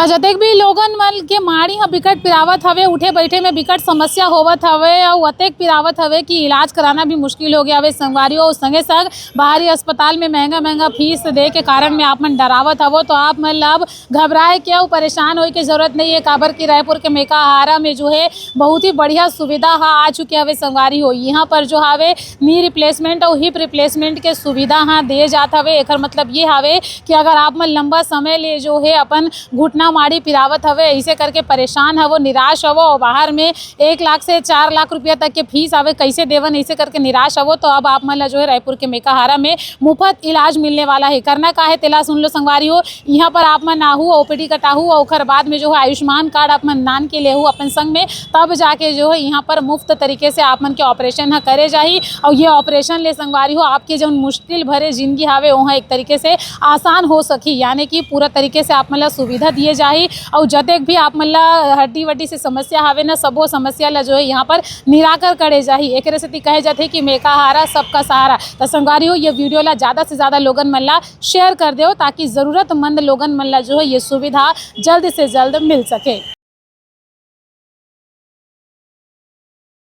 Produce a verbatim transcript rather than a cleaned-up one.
जतेक भी लोगन मन के माड़ी ह बिकट पिरावत हवे, उठे बैठे में बिकट समस्या होवत हवे अउ अतेक पिरावत हवे कि इलाज कराना भी मुश्किल हो गया हवे संगवारी हो। संगे संग बाहरी अस्पताल में महंगा महंगा फीस दे के कारण में आप मन डरावत हवो, तो आप मन ला अब घबराए के अउ परेशान होए के जरूरत नहीं है, काबर कि रायपुर के मेकाहारा में जो है बहुत ही बढ़िया सुविधा हा आ चुके हवे संगवारी हो। यहाँ पर जो हावे नी रिप्लेसमेंट अउ हिप रिप्लेसमेंट के सुविधा हा दे जात हवे। एकर मतलब ये हावे कि अगर आप मन लंबा समय ले जो है अपन घुटना माड़ी पिरावत हवे, ऐसे करके परेशान हवो, निराश हवो और बाहर में एक लाख से चार लाख रुपया तक के फीस आवे, कैसे देवन, ऐसे करके निराश हवो, तो अब आप मन ला जो है रायपुर के मेकाहारा में मुफ्त इलाज मिलने वाला है। करना का है तेला सुन लो संगवारी हो। यहाँ पर आप मन आहू, ओपीडी कटाहू और ओकर बाद में जो है आयुष्मान कार्ड आप मन नान के लेहू अपन संग में, तब जाके जो है यहाँ पर मुफ्त तरीके से आप मन के ऑपरेशन ह करे जाही। और ये ऑपरेशन ले संगवारी हो, आपके जौन मुश्किल भरे जिंदगी हावे वहाँ एक तरीके से आसान हो सकी, यानी कि पूरा तरीके से आप मन ला सुविधा दिए जाही। और जतेक भी आप मन ला हड्डी वड्डी से समस्या हावे ना, सबो समस्या ला जो है यहाँ पर निराकर करे जाही। एकरे सेती कहे जाथे कि मेकाहारा सबका सहारा। तो संगवारी हो, ये वीडियो ला ज्यादा से ज्यादा लोगन मन ला शेयर कर दो, ताकि जरूरतमंद लोगन मन ला जो है ये सुविधा जल्द से जल्द मिल सके।